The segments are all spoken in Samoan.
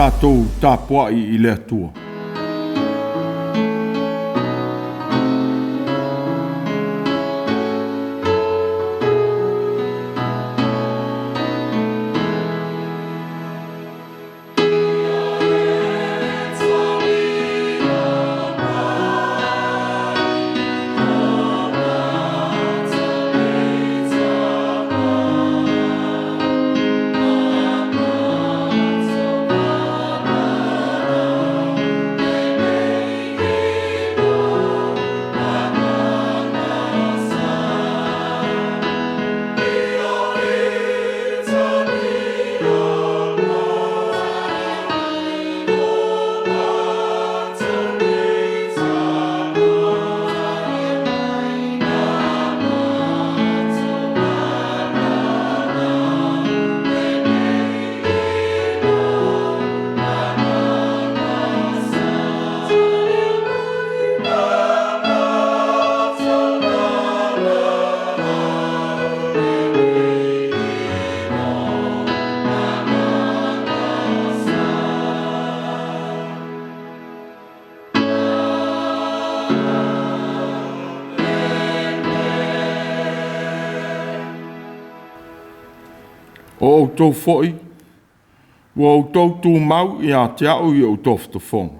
Tatou tapuai i le Atua. O outou foi, ua outou tumau ia te a'u i o'u tofotofoga,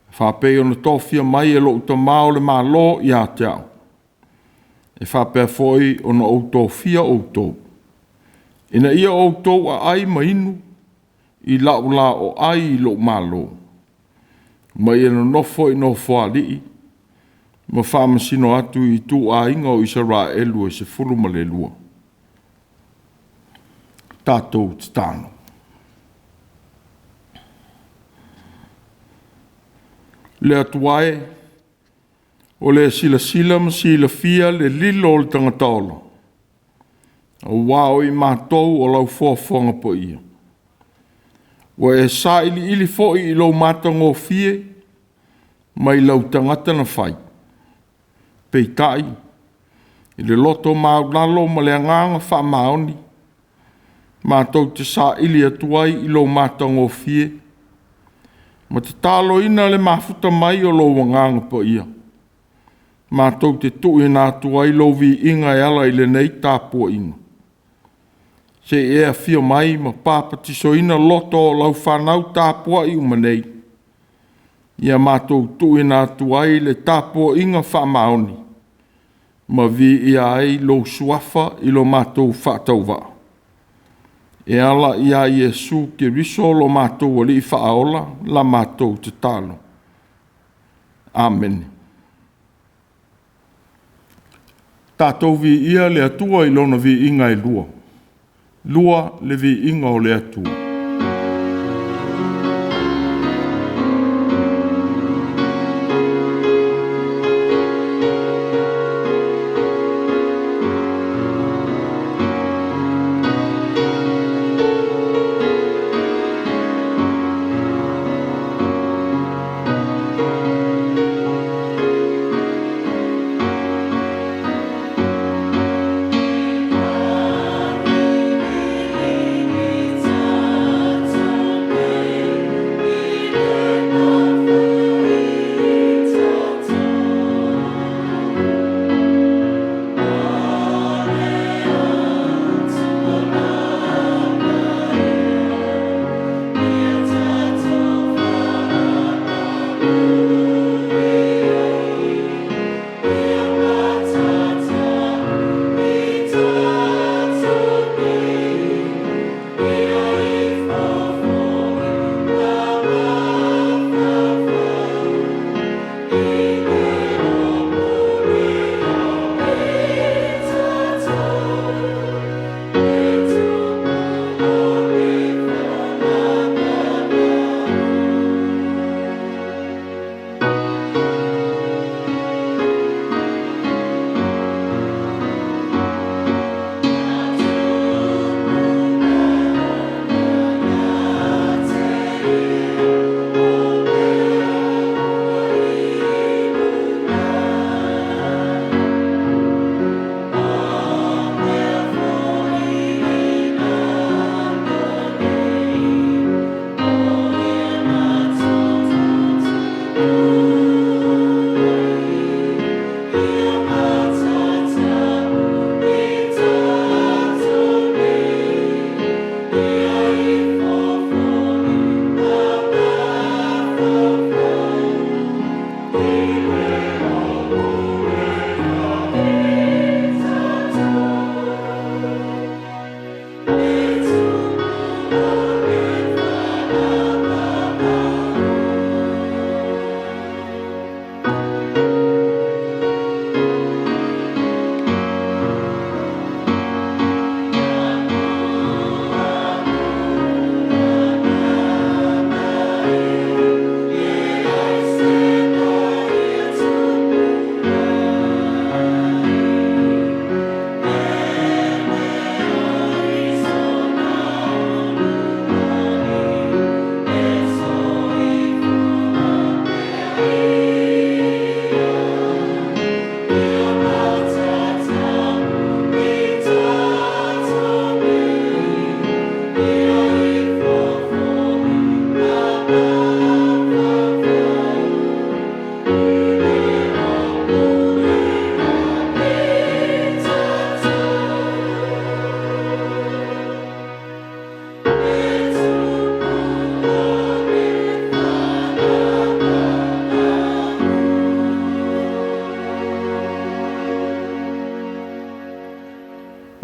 e faapei ona tofia mai e lo'u Tama o le Malo ia te a'u, e faapea foi ona ou tofia outou, ina ia outou aai ma inu i la'u lao'o ai i lo'u Malo, ma ia nonofo i nofoalii ma faamasino atu i ituaiga o Isaraelu e 12. Tatou tatalo. Le Atua e, o le silasila ma silafia le lilo o le tagata ola, aua o i matou o lau foafoaga paia. Ua e sailiili foi i lou matagofie mai lau tagata na fai. Peitai, i le loto maualalo ma le agaga faamaoni, matou te saili atu ai i lou matagofie ma tataloina le mafuta mai o lou Agaga Paia, matou te tuuina atu ai lou viiga e ala i lenei tapuaiga, seia e afio mai ma papatisoina loto o lau fanau tapuai uma nei, ia matou tuuina atu ai le tapuaiga faamaoni ma viia ai lou Suafa i lo matou faatauvaa, e ala ia Iesu Keriso lo matou Alii Faaola la matou tatalo. Amene. Tatou viia le Atua i lona viiga e lua. Lua le viiga o le Atua.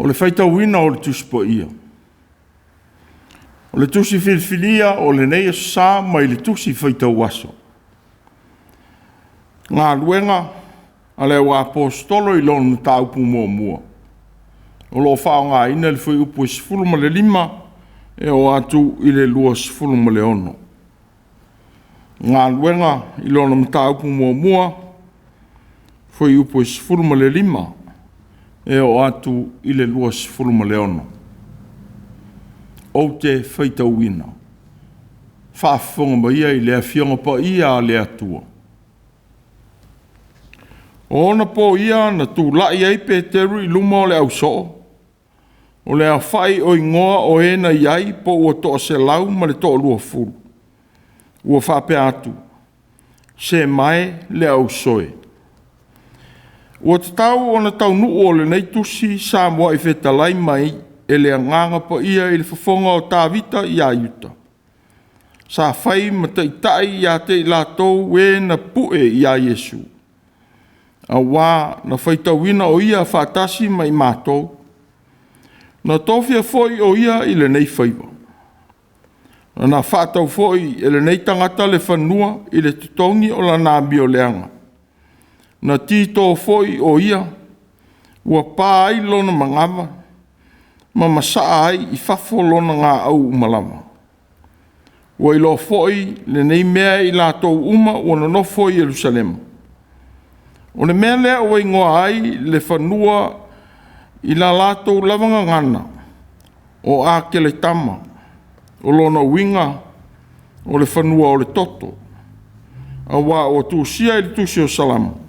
O le faitauina o le Tusi Paia. O le tusi filifilia o lenei Aso Sa mai le tusi faitau aso. Galuega a le Auaposeitolo i lona mataupu muamua. O lo o faaaogaina le fuaiupu e 15 e oo atu i le 26. Galuega i lona mataupu muamua, fuaiupu e 15 e oo atu i le 26. Ou te faitauina. Faafofoga maia i le Afioga Paia a le Atua. O ona po ia na tulai ai Peteru i luma o le ausoo, o le aofai o igoa o e na i ai po ua toaselau ma le toaluafulu, ua faapea atu, “Se mae le auso e, ua tatau ona taunuu o lenei tusi sa muai fetalai mai e le Agaga Paia i le fofoga o Tavita ia Iuta, sa fai ma taitai ia te i latou e na pue ia Iesu, auā na faitauina o ia faatasi ma i matou, na tofia foi o ia i lenei faiva. Na faatau foi e lenei tagata le fanua i le totogi o lana amioleaga. Na tito foi o ia ua pa ai lona manava ma masaa ai i fafo lona gaau uma lava. Ua iloa foi lenei mea e i latou uma ua nonofo i Yerusalemu. O le mea lea ua igoa ai le fanua i la latou lava gagana, o Akeletama. O lona uiga, o le fanua o le toto. Auā ua tusia i le tusi o Salamo,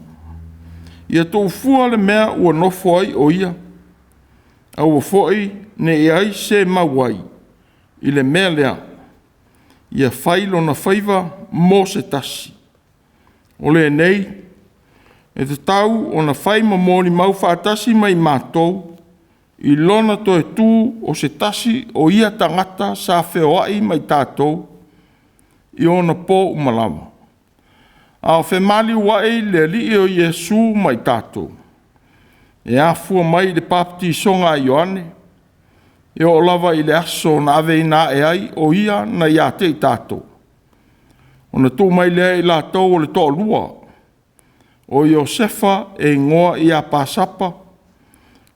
ia tuufua le mea ua nofo ai o ia, aua foi ne i i ai se mau ai i le mea lea, ia fai lona faiva mo se tasi. O lenei e tatau ona fai ma molimau faatasi ma i matou i lona toe tu o se tasi o ia tagata sa feoai ma i tatou i ona po uma lava, a o femaliuai le Alii o Iesu ma i tatou, e afua mai i le papatisoga a Ioane, e oo lava i le aso na aveina ae ai o ia nai ia te i tatou. Ona tuu mai lea e i latou o le toalua, o Iosefa e igoa ia Pasapa,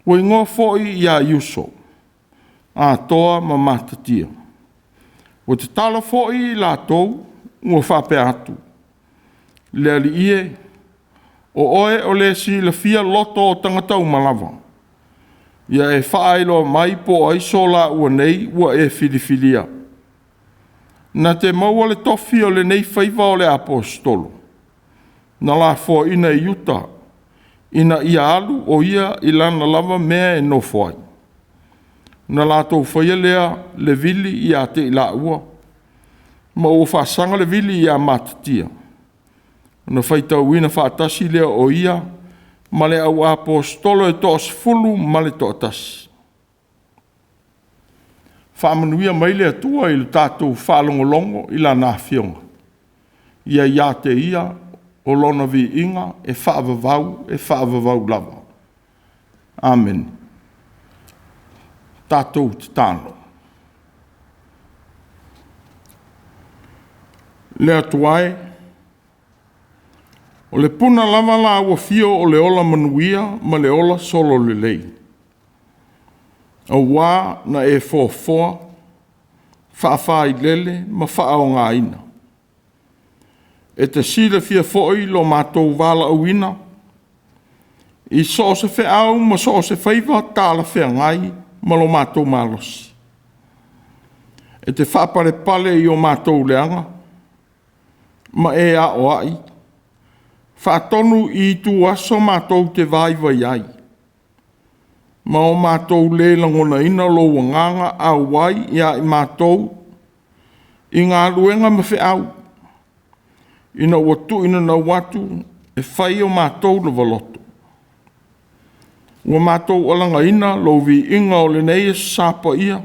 ua igoa foi ia Iuso, atoa ma Matatia. Ua tatalo foi i latou ua faapea atu, “Le Alii e, o Oe o le e silafia loto o tagata uma lava, ia e faailoa mai po o ai so laua nei ua e filifilia, na te maua le tofi o lenei faiva o le aposetolo, na lafoaina e Iuta, ina ia alu o ia i lana lava mea e nofo ai.” Na latou faia lea le vili ia te i laua, ma ua faasaga le vili ia Matatia, ona faitauina faatasi lea o ia ma le au aposetolo e toasefulu ma le toatasi. Faamanuia mai le Atua i le tatou faalogologo i Lana Afioga. Ia ia te Ia o Lona viiga e faavavau e faavavau lava. Amene. Tatou tatalo. Le Atua e, o le puna lava lauafio o le ola manuia ma le ola sololelei, auā na e foafoa, faafailele ma faaaogaina. E te silafia foi lo matou valaauina i so o se feau ma so o se faiva talafeagai ma lo matou malosi. E te faapalepale i o matou leaga ma e aoai faatonu i ituaso matou te vaivai ai, ma o matou le lagonaina lou agaga auai ia i matou i galuega ma feau, ina ua tuuinanau atu e fai o matou lava loto. Ua matou alagaina lou viiga o lenei Aso Sa paia,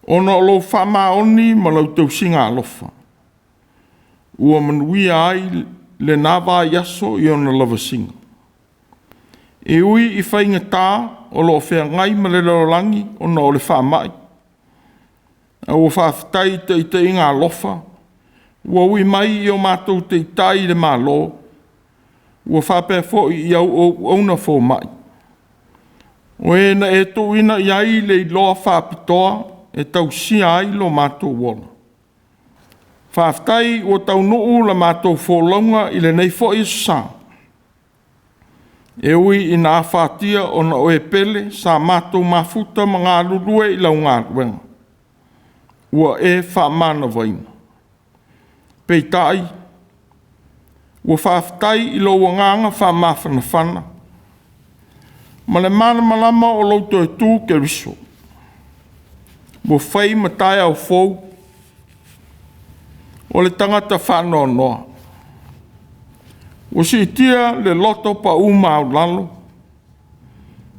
ona o lou faamaoni ma lau tausiga alofa, ua manuia ai lena vaiaso i ona lavasiga. E ui i faigata o lo o feagai ma le lalolagi ona o le faamai, a ua faafetai i taitaiga alofa ua ui mai i o matou taitai i le Malo, ua faapea foi i au auauna fomai, o e na e tuuina i ai le iloa faapitoa e tausia ai lo matou ola. Faafetai ua taunuu la matou folauga i lenei foi aso sa, e ui ina afatia ona o e pele sa matou mafuta ma galulue i lau galuega, ua e faamanavaina. Peitai, ua faafetai i lou agaga faamafanafana ma le malamalama o lou toe tu Keriso, ua fai ma taeao fou o le tagata faanoanoa. Ua siitia le loto pau maualalo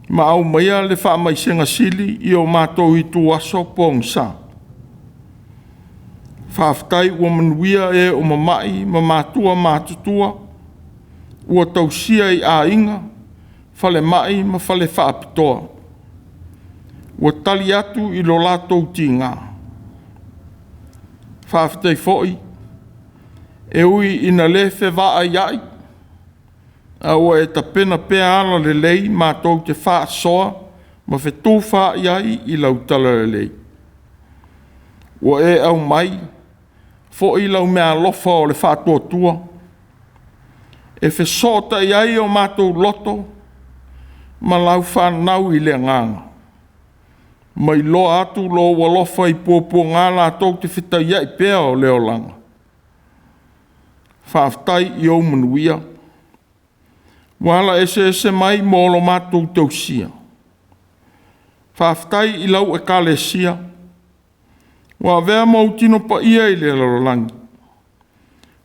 ma aumaia le faamaisega sili i o matou ituaso pogisa. Faafetai ua manuia e o mamai ma matua matutua ua tausia i aiga, falemai ma fale faapitoa. Ua tali atu i lo latou tiga. Faafetai foi e ui ina le fevaaiai, a ua e tapena pea alalelei matou te faasoa ma fetufaai ai i lau talalelei. Ua e aumai foi lau meaalofa o le faatuatua e fesootai ai o matou loto ma lau fanau i le agaga, ma iloa atu lou alofa i puapuaga latou te fetaiai pea o le olaga. Faafetai i ou manuia ua ala eseese mai mo lo matou tausia. Faafetai i lau Ekalesia ua avea ma ou tino paia i le lalolagi,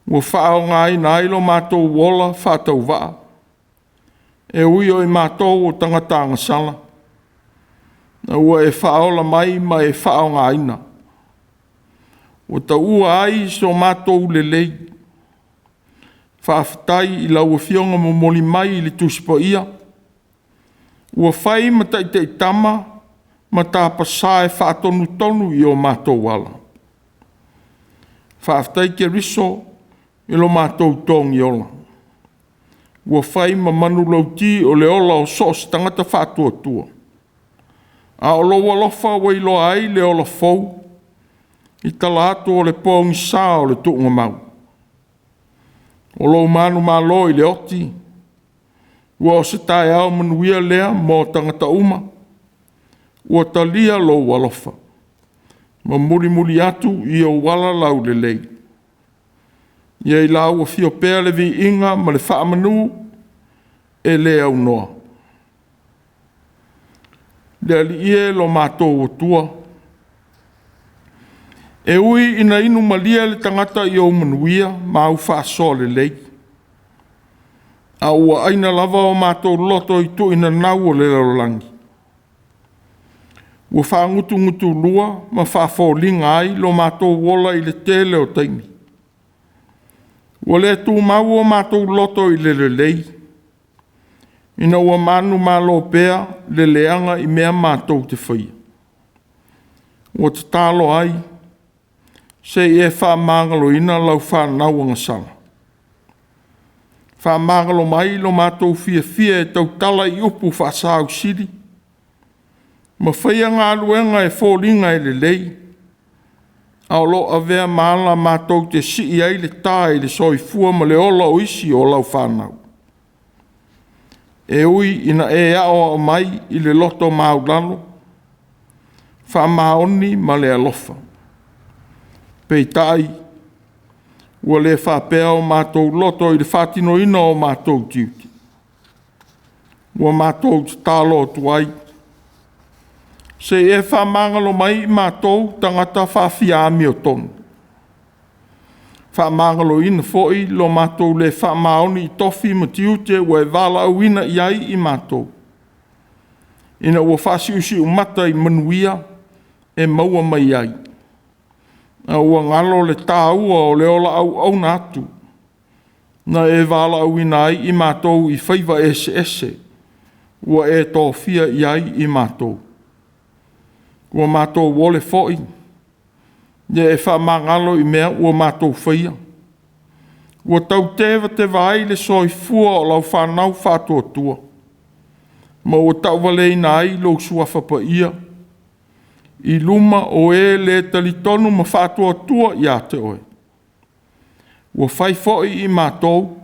ua faaaogaina ai lo matou ola faatauvaa, e ui o i matou o tagata agasala, a ua e faaola mai ma e faaaogaina, ua taua ai so matou lelei. Faafetai i lau Afioga momoli mai i le Tusi Paia, ua fai ma taitaitama ma tapasa e faatonutonu i o matou ala. Faafetai Keriso i lo matou togiola, ua fai ma manulauti o le ola o so o se tagata faatuatua, a o lou alofa ua iloa ai le ola fou i tala atu o le pogisa o le tuugamau. O lou manumalo i le oti, ua o se taeao manuia lea mo tagata uma, ua talia lou alofa ma mulimuli atu i ou ala laulelei. Ia i lau afio pea le viiga ma le faamanu e le aunoa. Le Alii e lo matou Atua, e ui ina inu malie le tagata i ou manuia ma au faasoa lelei, a ua aina lava o matou loto i tuuinanau o le lalolagi, ua faagutugutulua ma faafoliga ai lo matou ola i le tele o taimi. Ua le tumau o matou loto i le lelei, ina ua manumalo pea le leaga i mea matou te faia. Ua tatalo ai, se i e faamagaloina lau fanau agasala. Faamagalo mai lo matou fiafia e tautala i upu faasausili ma faia galuega e foliga e lelei, a o lo o avea ma ala matou te sii ai le ta i le soifua ma le ola o isi o lau fanau. E ui ina e aoao mai i le loto maualalo, faamaoni ma le alofa, peitai, ua le faapea o matou loto i le faatinoina o matou tiute. Ua matou tatalo atu ai, se i e faamagalo mai i matou tagata faafiaamiotonu. Faamagaloina foi lo matou le faamaoni i tofi ma tiute ua e valaauina i ai i matou, ina ua faasiusiumata i manuia e maua mai ai, a ua galo le taua o le ola auauna atu na e valaauina ai i matou i faiva eseese. ua e tofia i ai i matou. Ua matou ole foi, ia e faamagalo i mea ua matou faia, ua tautevateva ai le soifua o lau fanau faatuatua, ma ua tauvaleina ai lou suafa paia i luma o e le talitonu ma faatuatua ia te oe. Ua fai foi i matou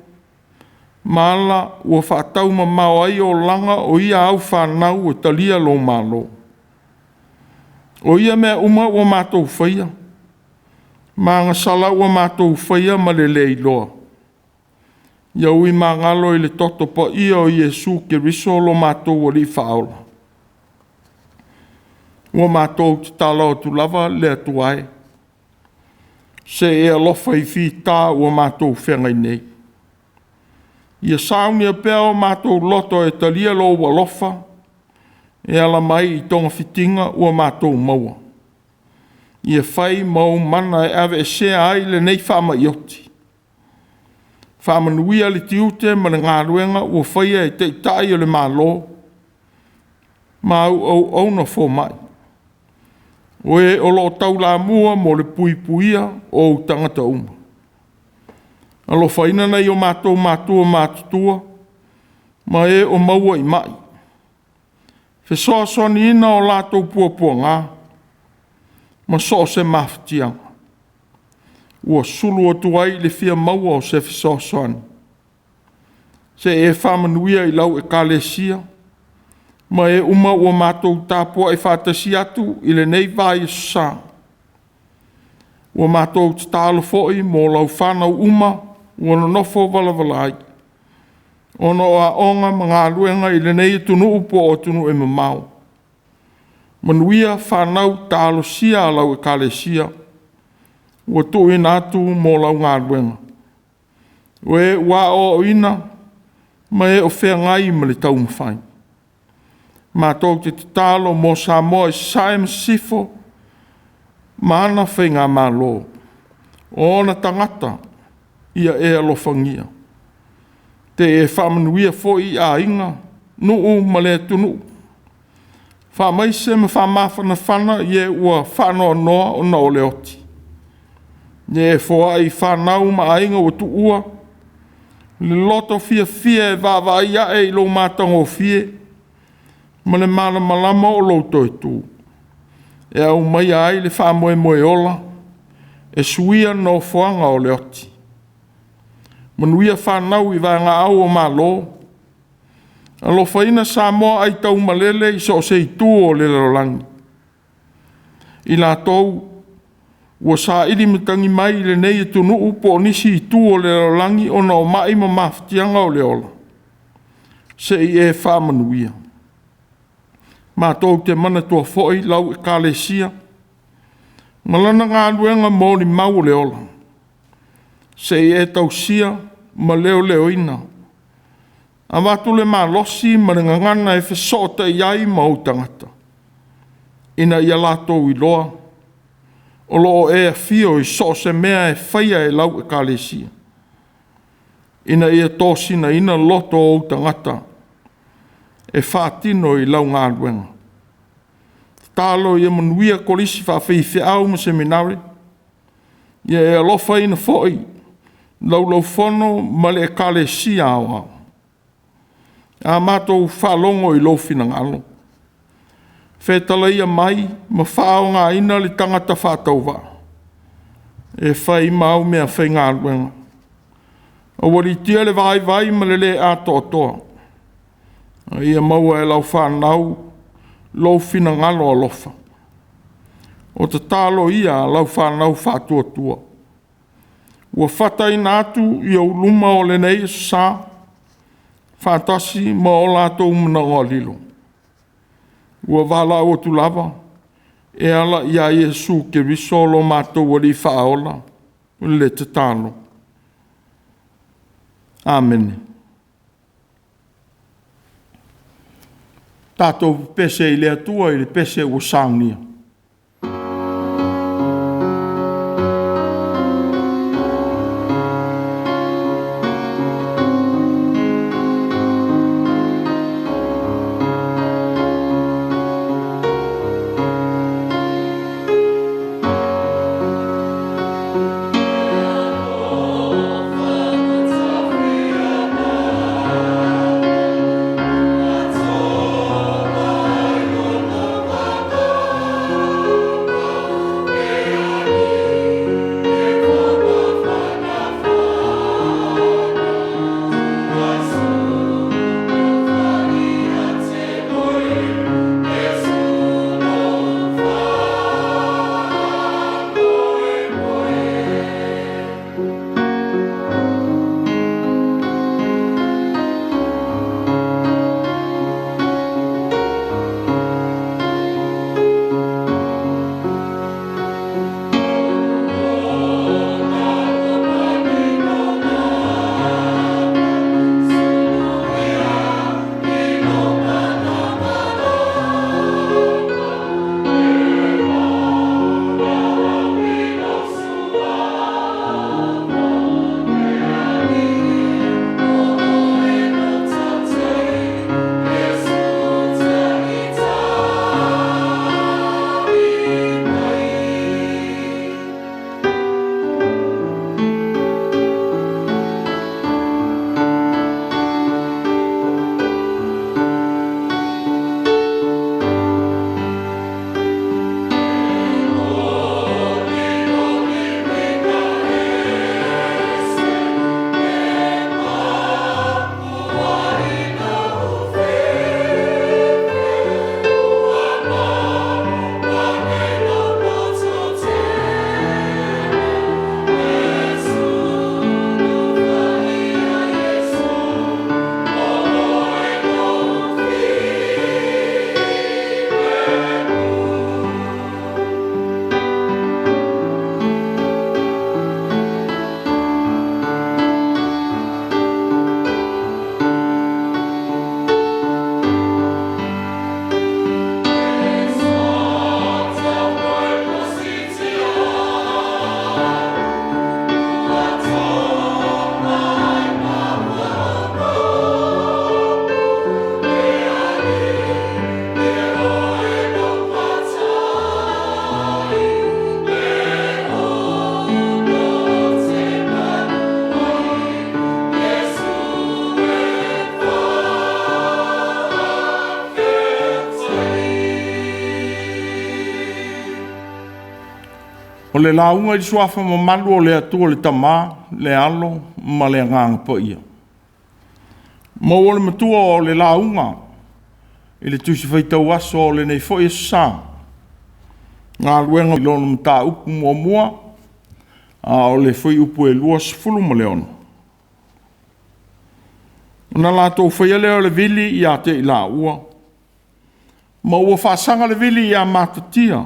ma ala ua faataumamao ai olaga o ia au fanau ua talia lou Malo. O ia mea uma ua matou faia, ma agasala ua matou faia ma le le iloa. Ia ui magalo i le toto paia o Iesu Keriso lo matou Alii Faaola. Ua matou tatalo atu lava le Atua e, se i e alofa i fita ua matou feagai nei. Ia saunia pea o matou loto e talia lou alofa e ala mai i togafitiga ua matou maua. Ia fai ma ou mana e aveesea ai lenei faamai oti. Faamanuia le tiute ma le galuega ua faia e Taitai o le Malo ma au auauna fomai, o e o lo o taulamua mo le puipuia o ou tagata uma. Alofaina nai o matou matua matutua ma e o maua i mai, fesoasoaniina o latou puapuaga ma so o se mafatiaga ua sulu atu ai le fia maua o se fesoasoani. Se i e faamanuia i lau Ekalesia ma e uma ua matou tapuai faatasi atu i lenei vaiaso sa. Ua matou tatalo foi mo lau fanau uma ua nonofo valavala ai, ona o aoga ma galuega i lenei atunuu po o atunuu e mamao. Manuia fanau talosia a lau Ekalesia ua tuuina atu mo lau galuega, o e ua aoaoina ma e o feagai ma le taumafai. Matou te tatalo mo Samoa i Sasae ma Sisifo ma ana faigamalo, o ona tagata ia e alofagia. Te e faamanuia foi i aiga, nuu ma le atunuu. Faamaise ma faamafanafana i e ua faanoanoa ona o le oti. Ia e foai fanau ma aiga ua tuua le loto fiafia e vaavaai ae i lou matagofie ma le malamalama o lou toe tu, e aumaia ai le faamoemoe ola e suia nofoaga o le oti. Manuia fanau i vaegaau o Malo, alofaina Samoa aitaumalele i so o se itu o le lalolagi, i latou ua saili matagi mai i lenei atunuu po o nisi itu o le lalolagi ona o mai ma mafatiaga o le ola, se i e faamanuia. Matou te manatua foi lau Ekalesia ma lana galuega molimau o le ola, se i e tausia ma leoleoina, avatu le malosi ma le gagana e fesootai ai ma ou tagata, ina ia latou iloa o lo o e afio i so o se mea e faia e lau Ekalesia, ina ia tosinaina loto o ou tagata e faatino i lau galuega. Tatalo ia manuia Kolisi Faafaifeau ma Seminare, ia e alofaina foi le Laulau-Fono ma le Ekalesia Aoao. A matou faalogo i lou finagalo, fetalaia mai ma faaaogaina le tagata faatauvaa e fai ma au meafaigaluega. Aualiitia le vaivai ma le le atoatoa, a ia maua e lau fanau lou finagalo alofa. O tatalo ia a lau fanau faatuatua, ua fataina atu i ou luma o lenei aso sa, faatasi ma o latou manaoga lilo, ua valaau atu lava e ala ia Iesu Keriso lo matou Alii Faaola le tatalo. Amene. Tatou pepese i le Atua i le pese ua saunia. le lauga i le suafa mamalu o le Atua le Tama, le Alo ma le Agaga Paia. Maua le matua o le lauga i le Tusi Faitau Aso o lenei foi aso sa. Galuega i lona mataupu muamua, a o le fuaiupu e 26. Ona latou faia lea o le vili ia te i laua, ma ua faasaga le vili ia Matatia,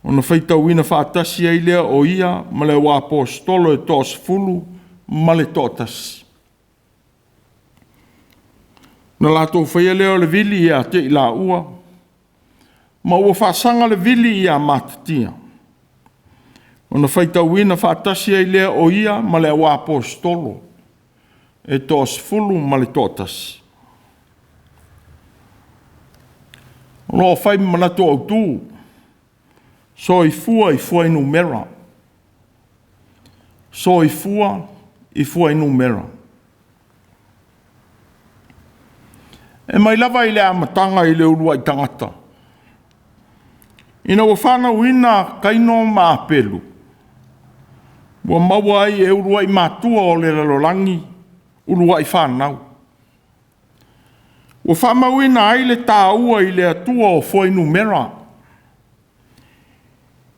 ona faitauina faatasi ai lea o ia ma le auaposeitolo e toasefulu ma le toatasi. Na latou faia lea o le vili ia te i laua, ma ua faasaga le vili ia Matatia, ona faitauina faatasi ai lea o ia ma le auaposeitolo e toasefulu ma le toatasi. O lo o fai ma manatu autu, soifua i fuainumera. Soifua i fuainumera. E mai lava i le amataga i le uluai tagata, ina ua fanauina Kaino ma Apelu, ua maua ai e uluai matua o le lalolagi uluai fanau. Ua faamauina ai le taua i le Atua o fuainumera,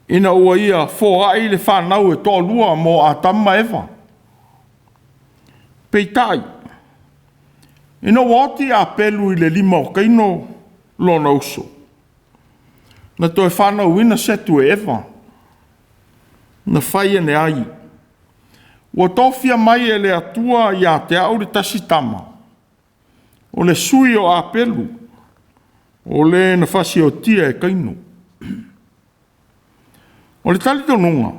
ina ua ia foai le fanau e toalua mo Atamu ma Eva. Peitai, ina ua oti Apelu i le lima o Kaino lona uso, na toe fanauina Setu e Eva, na fai ane ai, “Ua tofia mai e le Atua ia te au le tasi tama, o le sui o Apelu, o le na fasiotia e Kaino.” O le talitonuga,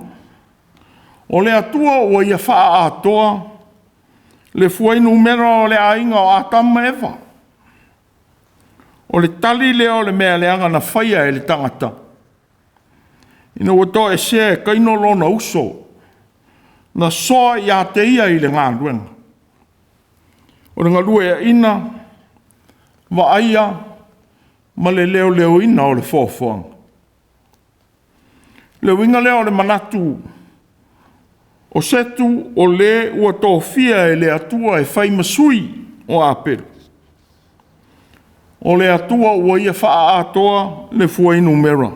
o le Atua ua ia faaatoa le fuainumera o le aiga o Atamu ma Eva. O le tali lea o le mea leaga na faia e le tagata, ina ua toesea e Kaino lona uso, na soa ia te ia i le galuega. O le galueaiina, vaaia ma le leoleoina o le foafoaga. O le uiga lea o le manatu o Setu o le ua tofia e le Atua e fai ma sui o Apelu. O le Atua ua ia faaatoa le fuainumera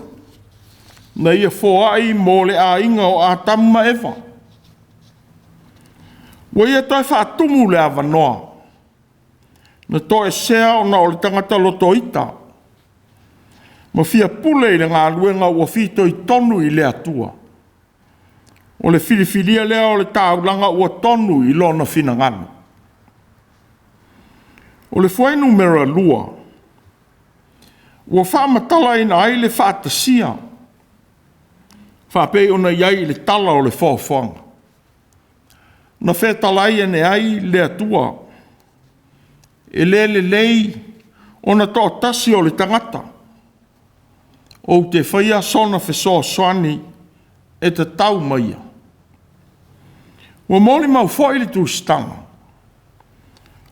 na ia foai mo le aiga o Atamu ma Eva. Ua ia toe faatumu le avanoa na toesea ona o le tagata loto ita ma fia pule i le galuega ua fitoitonu i le Atua. O le filifilia lea o le taulaga ua tonu i lona finagalo. O le fuainumera 2, ua faamatalaina ai le faatasia, faapei ona i ai i le tala o le foafoaga. Na fetalai ane ai le Atua, e le lelei ona toatasi o le tagata, ou te faia sona fesoasoani e tatau ma ia. Ua molimau foi le tusitaga,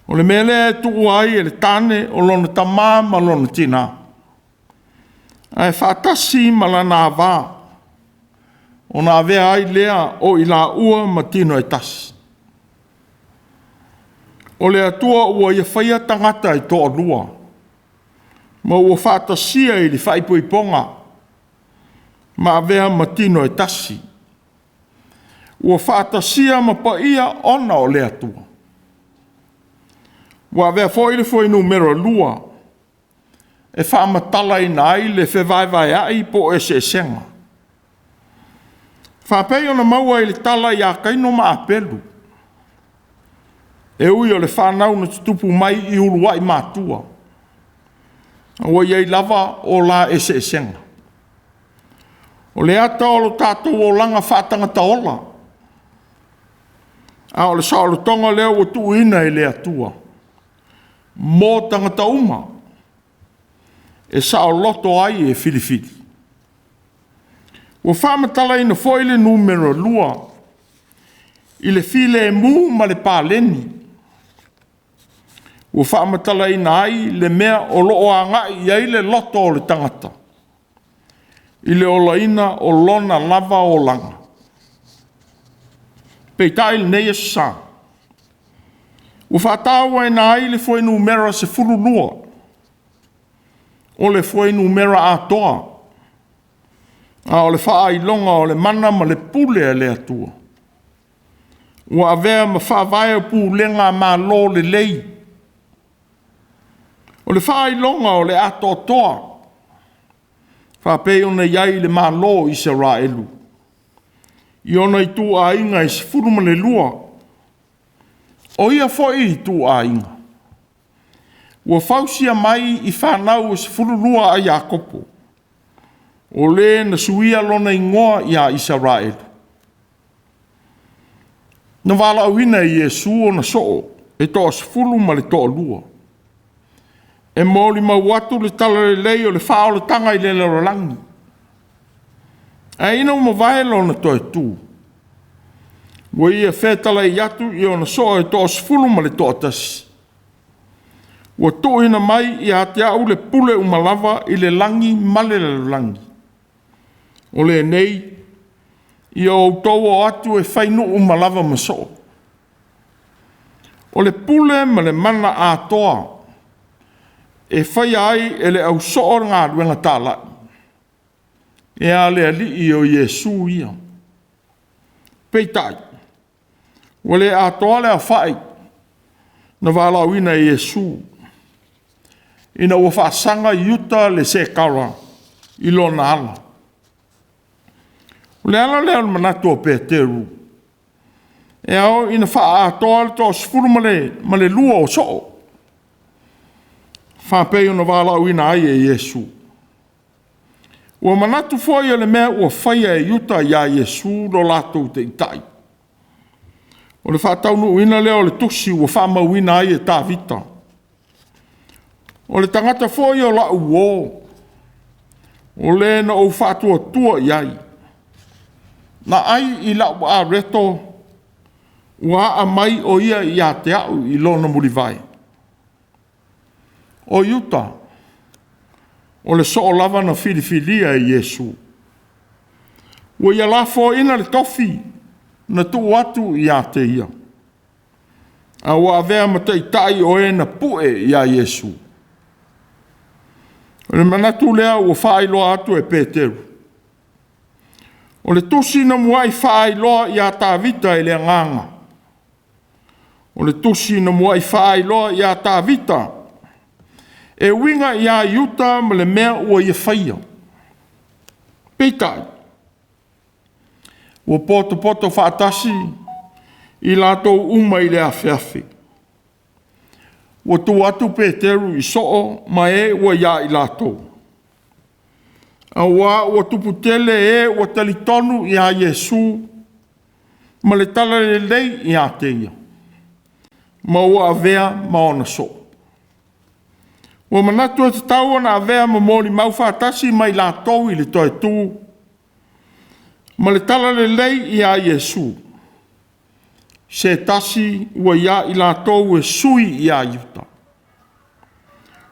o le mea lea e tuua ai e le tane o lona tama ma lona tina, ae faatasi ma lana ava, ona avea ai lea o i laua ma tino e tasi. O le Atua ua ia faia tagata e toalua, ma ua faatasia i le faaipoipoga ma avea ma tino e tasi. Ua faatasia ma paia ona o le Atua. Ua avea foi le fuainumera 2 e faamatalaina ai le fevaevaeai po o eseesega, faapei ona maua i le tala ia Kaino ma Apelu. E ui o le fanau na tutupu mai i uluai matua, a ua i ai lava o la eseesega. O le ata o lo tatou olaga faatagata ola, a o le saolotoga lea ua tuuina e le Atua mo tagata uma e saoloto ai e filifili. Ua faamatalaina foi le numera 2 i le filemu ma le paleni. Ua faamatalaina ai le mea o lo o agai i ai le loto o le tagata. i le olaina o lona lava olaga. Peitai i lenei Aso Sa, ua faatauaina ai le fuainumera 12, o le fuainumera atoa, a o le faailoga o le mana ma le pule a le Atua, ua avea ma faavae o pulega Malo lelei. O le faailoga o le atoatoa, faapei ona i ai le Malo o Isaraelu i ona ituaiga e 12. O ia foi ituaiga, ua fausia mai i fanau e 12 a Iakopo, o le na suia lona igoa ia Isaraelu. Na valaauina e Iesu ona soo e toasefulu ma le toalua, e molimau atu le talalelei o le faaolataga i le lalolagi. Ae ina ua mavae lona toe tu, ua ia fetalai atu i ona soo e toasefulu ma le toatasi, “Ua tuuina mai ia te au le pule uma lava i le lagi ma le lalolagi. O lenei, ia outou o atu e fai nuu uma lava ma soo.” O le pule ma le mana atoa e faia ai e le au soo le galuega talai, e a le Alii o Iesu ia. Peitai, ua le atoa le aofai na valaauina e Iesu, ina ua faasaga Iuta le Sekara i lona ala. O le ala lea o le manatu o Peteru, e ao ina faaatoa le toasefulu ma le lua o soo, faapei ona valaauina ai e Iesu. Ua manatu foi o le mea ua faia e Iuta ia Iesu lo latou Taitai, o le faataunuuina lea o le tusi ua faamauina ai e Tavita, “O le tagata foi o lau uo, o le na ou faatuatua i ai, na ai i lau areto, ua aa mai o ia ia te au i lona mulivae.” O Iuta, o le soo lava na filifilia e Iesu, ua ia lafoaina le tofi na tuu atu ia te ia, a ua avea ma taitai o e na pue ia Iesu. O le manatu lea ua faailoa atu e Peteru. O le tusi na muai faailoa ia Tavita e le Agaga. O le tusi na muai faailoa ia Tavita e uiga ia Iuta ma le mea ua ia faia. Peitai, ua potopoto faatasi i latou uma i le afeafe. Ua tu atu Peteru i soo ma e ua ia i latou, auā ua tupu tele e ua talitonu ia Iesu ma le talalelei ia te ia, ma ua avea ma ona soo. Ua manatu e tatau ona avea ma molimau faatasi ma i latou i le toe tu ma le talalelei ia Iesu, se tasi ua ia i latou e sui ia Iuta.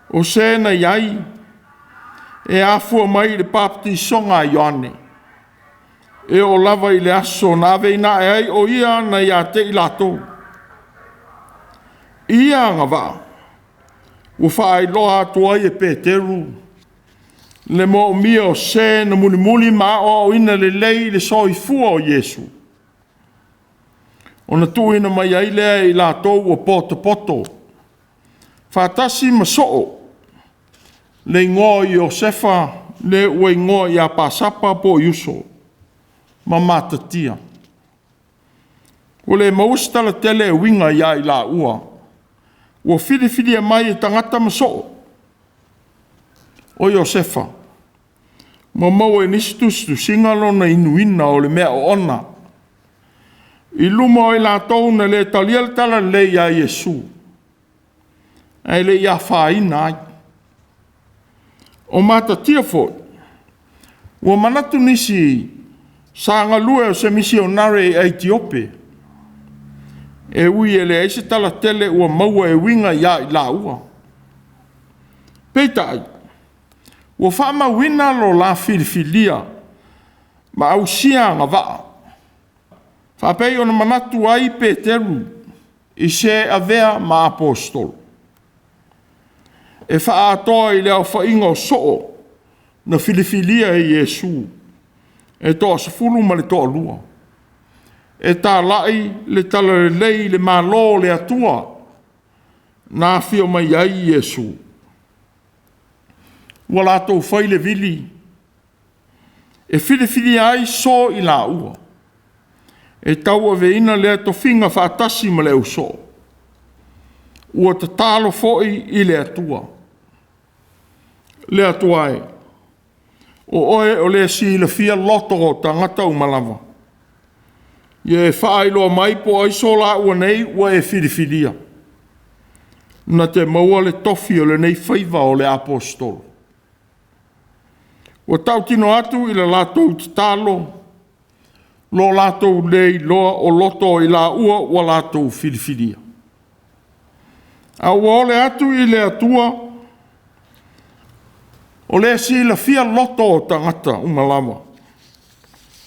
O se na i ai e afua mai i le papatisoga a Ioane, e oo lava i le aso na aveina ae ai o ia nai ia te i latou. I ia agavaa ua faailoa atu ai e Peteru le moomia o se na mulimuli ma aoaoina lelei le soifua o Iesu, ona tuuina mai ai lea e i latou ua potopoto faatasi ma soo, le igoa o Iosefa le ua igoa ia Pasapa po o Iuso, ma Matatia. Ua le maua se tala tele e uiga ia i laua ua filifilia mai e tagata ma soo. O Iosefa, ua maua i nisi tusitusiga lona inuina o le mea oona i luma o i latou na le talia le talalelei ia Iesu, ae le i afaina ai. O Matatia foi, ua manatu nisi sa galue o se misionare i Aitiope, e ui e leai se tala tele ua maua e uiga ia i laua. Peitai, Ua faamauina lo la filifilia ma ausia agavaa, faapei ona manatu ai Peteru i se avea ma aposetolo, e faaatoa i le aofaiga o soo na filifilia e Iesu, e toasefulu ma le toalua, e talai le talalelei i le Malo o le Atua na afio mai ai Iesu. Ua latou fai le vili e filifilia ai so i laua e tauaveina lea tofiga faatasi ma le ausoo. Ua tatalo foi i le Atua. Le Atua e, o Oe o le silafia loto o tagata uma lava, ia e faailoa mai po o ai so laua nei ua e filifilia, na te maua le tofi o lenei faiva o le aposetolo. Ua tautino atu i le latou tatalo lo latou le iloa o loto o i laua ua latou filifilia. A ua ole atu i le Atua, o le silafia loto o tagata uma lava,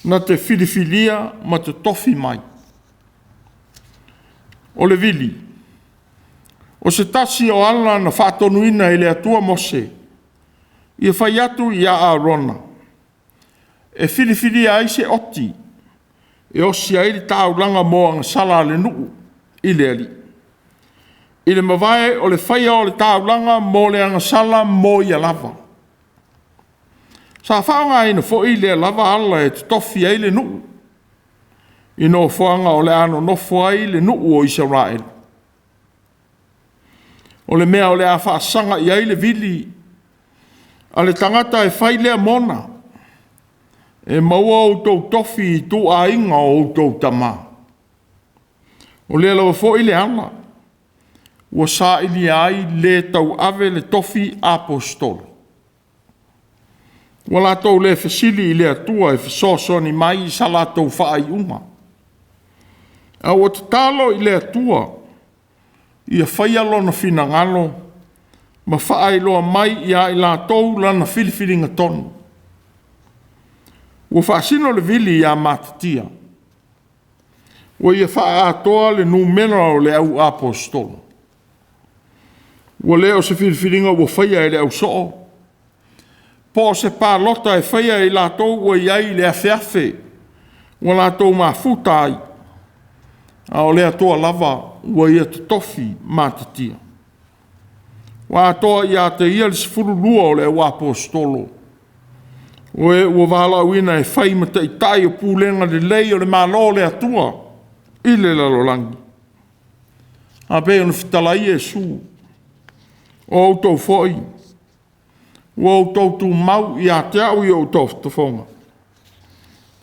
na te filifilia ma totofi mai. O le vili, o se tasi o ala na faatonuina e le Atua Mose, ia fai atu ia Arona, e filifilia ai se oti e osi ai le taulaga mo agasala a le nuu i le Alii, i le mavae o le faia o le taulaga mo le agasala mo ia lava. Sa faaaogaina foi lea lava ala e totofi ai le nuu i nofoaga o le a nonofo ai le nuu o Isaraelu. O le mea o le a faasaga i ai le vili a le tagata e fai lea mona, e maua outou tofi i ituaiga o outou tama. O lea lava foi le ala ua sailia ai le tauave le tofi aposetolo. Ua latou le fesili i le Atua e fesoasoani mai i sa latou faaiuga, a ua tatalo i le Atua ia faia Lona finagalo ma faailoa mai ia i latou lana filifiliga tonu. Ua faasino le vili ia Matatia, ua ia faaatoa le numera o le au aposetolo. Ua le o se filifiliga ua faia e le ausoo, po o se palota e faia e i latou ua i ai i le afeafe ua latou mafuta ai, a o le Atua lava ua ia totofi Matatia. Ua atoa ia te ia le 12 o le au aposetolo, o e ua valaauina e fai ma taitai o pulega lelei o le Malo o le Atua i le lalolagi. A pei ona fetalai ai Iesu, o outou foi ua outou tumau ia te au i ou tofotofoga,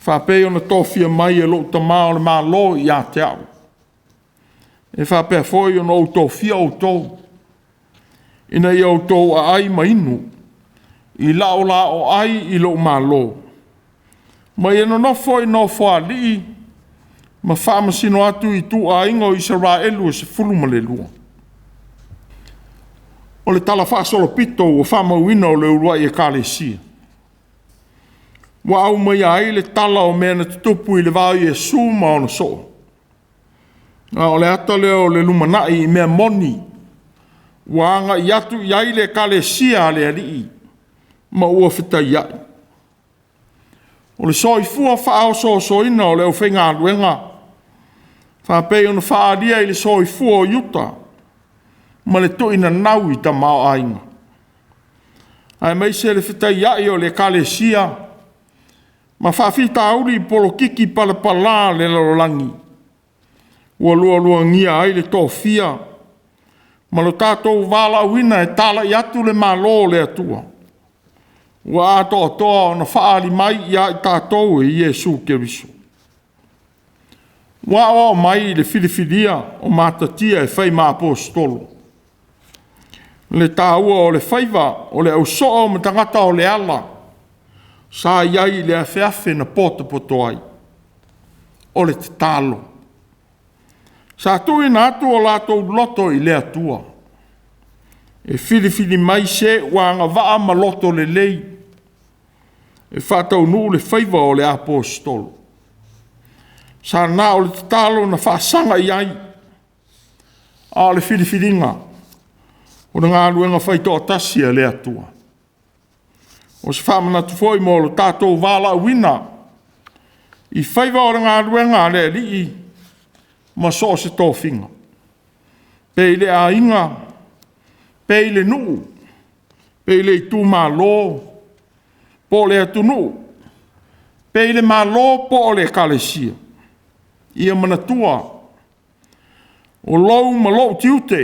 faapei ona tofia mai e lou Tama o le Malo ia te au, e faapea foi ona ou tofia outou, ina ia outou aai ma inu i laolaoai i lou Malo, ma ia nonofo i nofoalii ma faamasino atu i ituaiga o Isaraelu e 12. O le talafaasolopito ua faamauina o le uluai Ekalesia, ua aumaia ai le tala o mea na tutupu i le va o Iesu ma ona soo. A o le ata lea o le lumanai i mea moni ua agai atu i ai le Ekalesia a le Alii ma ua fetaiai. O le soifua faaosoosoina o le aufaigaluega faapei ona faaalia i le soifua o Iuta ma le tuinanau i tamaoaiga, aemaise le fetaiai o le Ekalesia ma faafitauli polokiki palapala a le lalolagi, ua lualuagia ai le toafia ma lo tatou valaauina e talai atu le Malo o le Atua, ua atoatoa ona faaali mai ia i tatou e Iesu Keriso. Ua aoao mai i le filifilia o Matatia e fai ma aposetolo, le taua o le faiva o le ausoo ma tagata o le ala sa i ai i le afeafe na potopoto ai. O le tatalo. Sa tuuina atu o latou loto i le Atua. E filifili mai se ua agavaa ma loto lelei e faataunuu le faiva o le Aposetolo. Sa na o le tatalo na faasaga i ai, a o le filifiliga o le galuega faitoatasi a le Atua. O se faamanatu foi mo lo tatou valaauina i faiva o le galuega a le Alii ma so o se tofiga, pe i le aiga, pe i le nuu, pe i le itumalo, po o le atunuu, pe i le Malo po o le Ekalesia. Ia manatua, o lou ma lou tiute,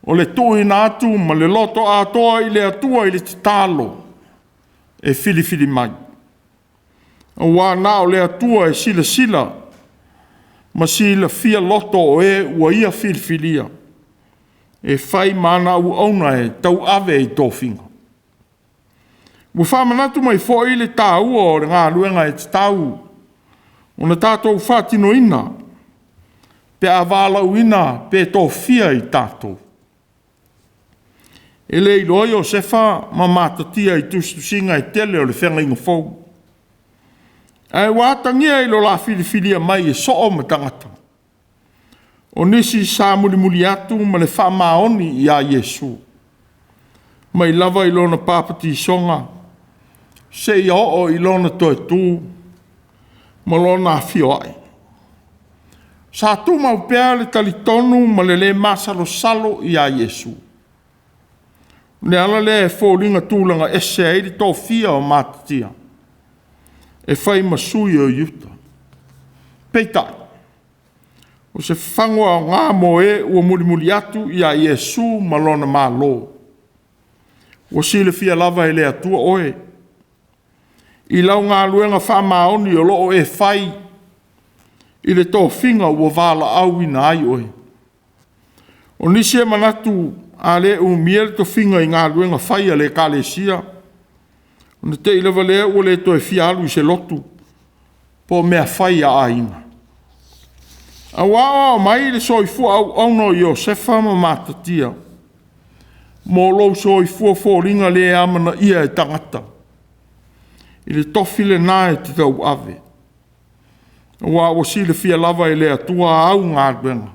o le tuuina atu ma le loto atoa i le Atua i le tatalo e filifili mai, aua na o le Atua e silasila ma silafia loto o e ua Ia filifilia e fai ma ana auauna e tauave i tofiga. Ua faamanatu mai foi le taua o le galuega e tatau ona tatou faatinoina pe a valaauina pe tofia i tatou. E le iloa Iosefa ma Matatia i tusitusiga e tele o le Feagaiga Fou, ae ua atagia i lo la filifilia mai e soo ma tagata, o nisi sa mulimuli atu ma le faamaoni ia Iesu, mai lava i lona papatisoga seia oo i lona toe tu ma lona afio ae. Sa tumau pea le talitonu ma le le masalosalo ia Iesu. O le ala lea e foliga tulaga ese ai le tofia o Matatia e fai ma sui o Iuta. Peitai, o se fafagu aoga mo e ua mulimuli atu ia Iesu ma lona Malo. Ua silafia lava e le Atua oe i lau galuega faamaoni o lo o e fai i le tofiga ua valaauina ai oe. O nisi e manatu a le umia le tofiga i galuega fai a le Ekalesia, ona te i lava lea ua le toe fia alu i se lotu po o mea fai a aiga. A ua aoao mai le soifua auauna o Iosefa ma Matatia mo lou soifua foliga le amanaia e tagata i le tofi lena e te tauave, aua ua silafia lava e le Atua au galuega.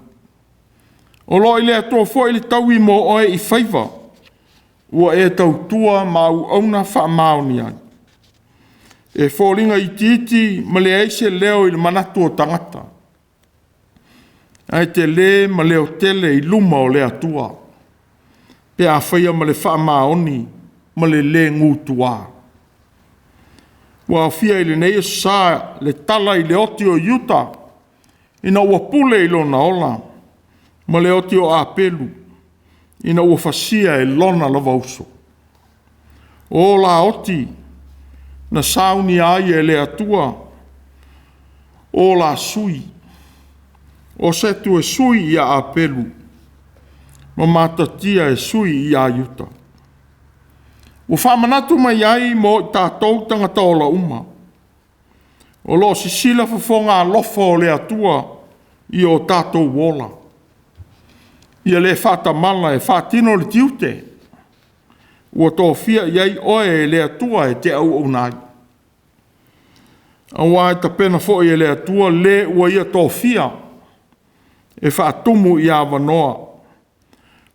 O lo o i le Atua foi le taui mo oe i faiva ua e tautua ma auauna faamaoni ai. E foliga itiiti ma leai se leo i le manatu o tagata, ae tele ma leotele i luma o le Atua pe a faia ma le faamaoni ma le le gutua. Ua aofia i lenei Aso Sa le tala i le oti o Iuta ina ua pule i lona ola, ma le oti o Apelu ina ua fasia e lona lava uso. O la oti na saunia ai e le Atua o la sui, o Setu e sui ia Apelu, ma Matatia e sui ia Iuta. Ua faamanatu mai ai mo i tatou tagata ola uma, o lo o sisila fofoga alofa o le Atua i o tatou ola, ia le faatamala e faatino le tiute ua tofia i ai oe e le Atua e te auauna ai. Aua e tapena foi e le Atua le ua Ia tofia e faatumu i avanoa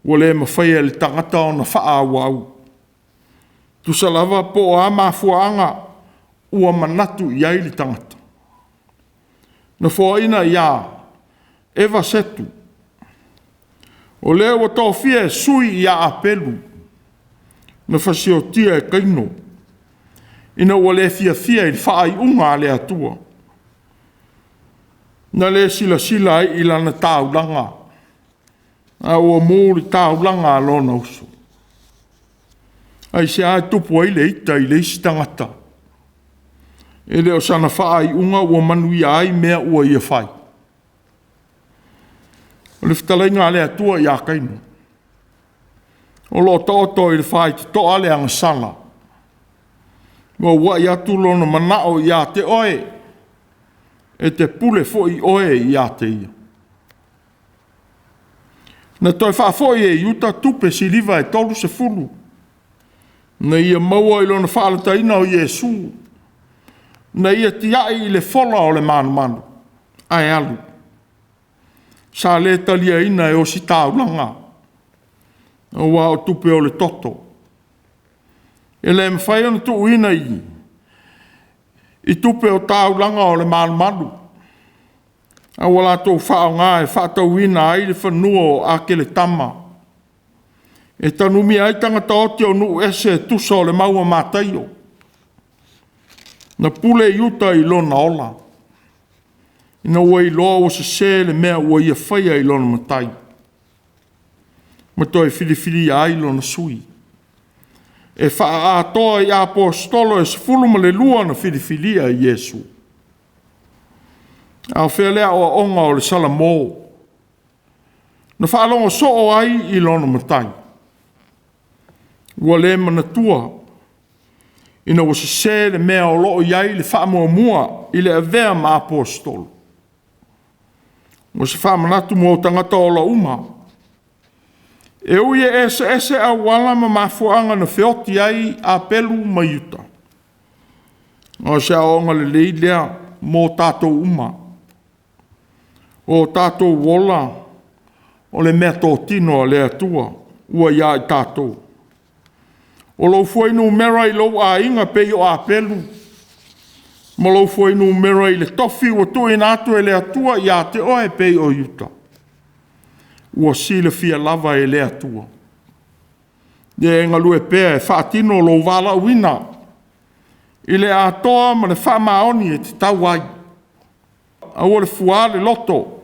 ua le mafaia e le tagata ona faaauau, tusa lava po o a mafuaaga ua manatu i ai le tagata. Na foaina ia Eva Setu, o le ua tofia e sui ia Apelu, na fasiotia e Kaino, ina ua le fiafia i le faaiuga a le Atua, na le silasila ai i lana taulaga, a ua mu i le taulaga a lona uso. Aisea e tupu ai le ita i le isi tagata? E le o sana faaiuga ua manuia ai mea ua ia fai? O le fetalaiga a le Atua ia Kaino, o lo o taoto i le faitotoa le agasala, ua auai atu lona manao ia te oe, e te pule foi oe ia te ia. Na toe faafoi e Iuta tupe siliva e 30, na ia maua i lona faalataina o Iesu, na ia tiai i le fola o le malumalu, ae alu. Sa le taliaina e ositaulaga, aua o tupe o le toto. E le mafai ona tuuina i tupe o taulaga o le malumalu, a ua latou faaaoga e faatauina ai le fanua o Akeletama, e tanumia ai tagata oti o nuu ese e tusa o le mau a Mataio. Na pule Iuta i lona ola, ina ua iloa ua sese le mea ua ia faia i lona matai, ma toe filifilia ai lona sui, e faaatoa i aposetolo e 12 na filifilia e Iesu. A o fea le aoaoga o le Salamo na faalogo soo ai i lona matai? Ua le manatua ina ua sese le mea o lo o i ai le faamuamua i le avea ma aposetolo. Mo se faamanatu mo tagata ola uma, e ui e eseese auala ma mafuaaga na feoti ai Apelu ma Iuta, o se aoaoga lelei lea mo tatou uma. O tatou ola o le meatotino a le Atua ua ia i tatou. O lou fuainumera i lou aiga pei o Apelu, ma lou fuainumera i le tofi ua tuuina atu e le Atua ia te oe pei o Iuta, ua silafia lava e le Atua. Ia e galue pea e faatino lou valaauina i le atoa ma le faamaoni e tatau ai. Aua le fua le loto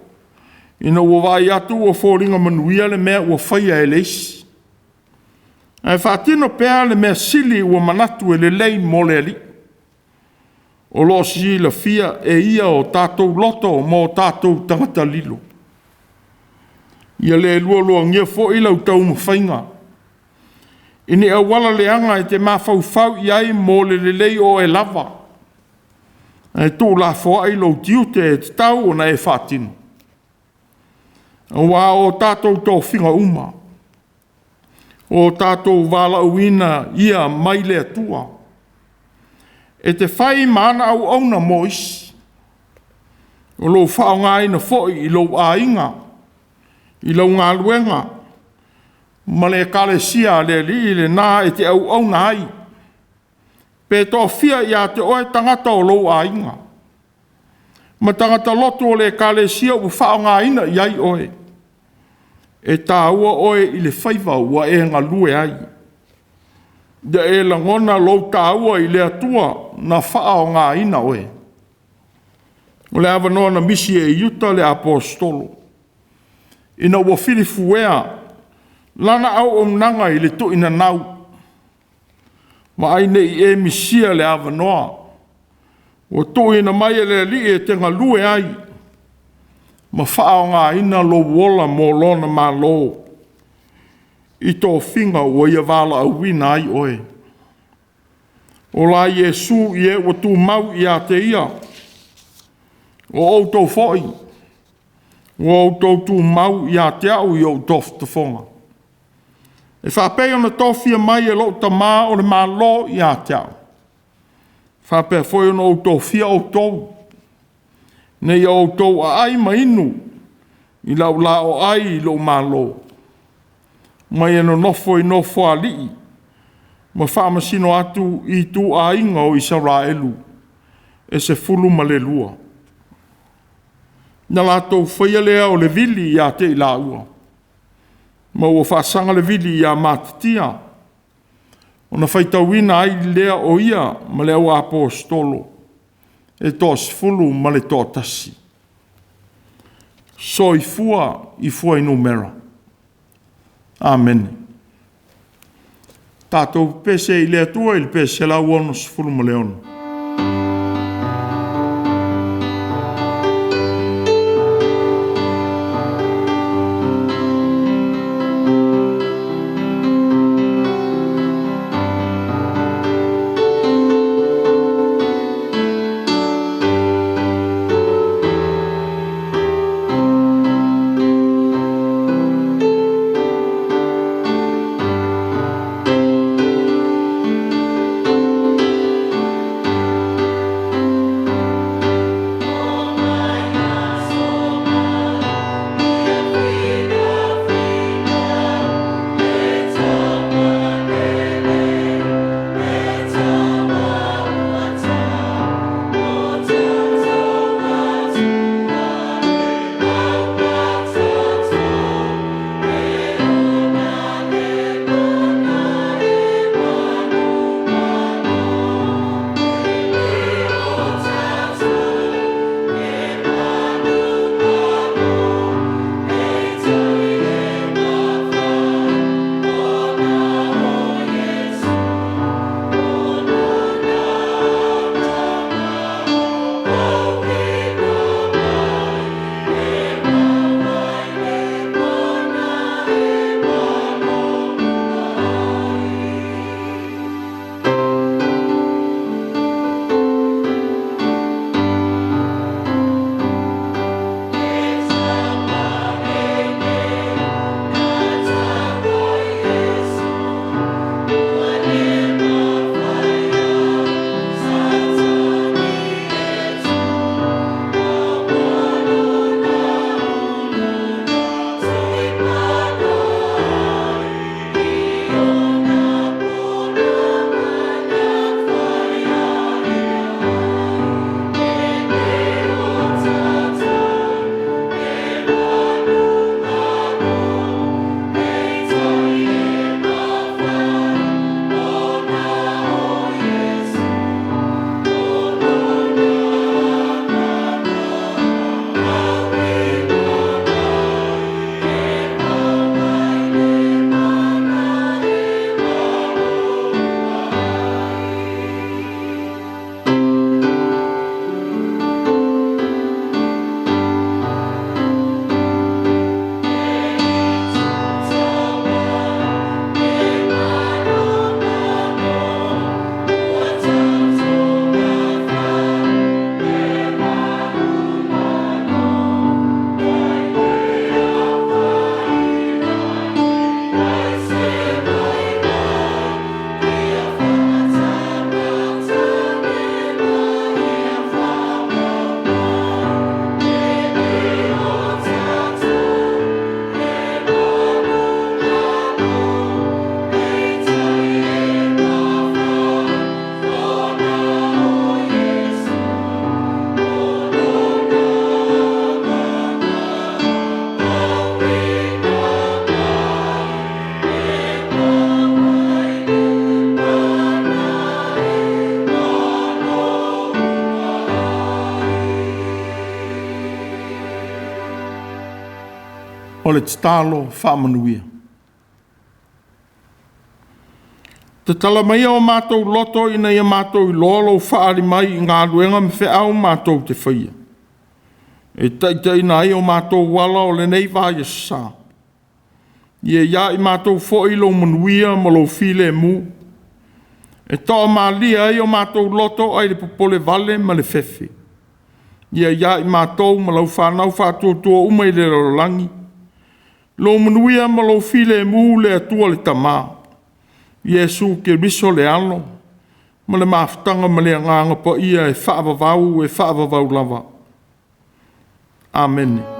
ina ua vaai atu ua foliga manuia le mea ua faia e le isi, ae faatino pea le mea sili ua manatu e lelei mo le Alii. O lo o silafia e Ia o tatou loto ma o tatou tagata lilo. Ia le lualuagia foi lau taumafaiga i ni auala leaga e te mafaufau i ai mo le lelei o oe lava, ae tuulafoai lou tiute e tatau ona e faatino. Aua o tatou tofiga uma, o tatou valaauina ia mai le Atua, e te fai ma ana auauna mo isi, o lou faaaogaina foi i lou aiga, i lau galuega, ma le Ekalesia a le Alii lena e te auauna ai, pe toafia ia te oe tagata o lou aiga, ma tagata lotu o le Ekalesia ua faaaogaina i ai oe. E taua oe i le faiva ua e galue ai. Ia e lagona lou taua i le Atua na faaaogaina oe. O le avanoa na misi e Iuta le aposetolo, ina ua filifuea lana auaunaga i le tuuinanau. Vaai ne i e misia le avanoa ua tuuina mai e le Alii e te galue ai ma faaaogaina lou ola mo Lona Malo i tofiga ua Ia valaauina ai oe. Ola Iesu i e ua tumau ia te Ia, o outou foi ua outou tumau ia te au i ou tofotofoga, e faapei ona tofia mai e lou Tama o le Malo ia te au, e faapea foi ona ou tofia outou, ina ia outou aai ma inu i lau laoai i lou malo, ma ia nonofo i nofoalii ma faamasino atu i ituaiga o Isaraelu e 12. Na latou faia lea o le vili ia te i laua, ma ua faasaga le vili ia Matatia, ona faitauina ai lea o ia ma le auaposeitolo e toasefulu ma le toatasi. Soifua i fuainumera. Amene. Tatou pese i le Atua i le pese 166. O le tatalo faamanuia. Tatala maia o matou loto ina ia matou iloa lou faaali mai i galuega ma feau matou te faia, e taitaiina ai o matou ala o lenei vaiaso sa. Ia ia i matou foi lou manuia ma lou filemu, e toamalie ai o matou loto ai le popole vale ma le fefe. Ia ia i matou ma lau fanau faatuatua uma i le lalolagi, lou manuia ma lou filemu le Atua le Tama, Iesu Keriso le Alo, ma le mafutaga ma le Agaga Paia e faavavau e faavavau lava. Amene.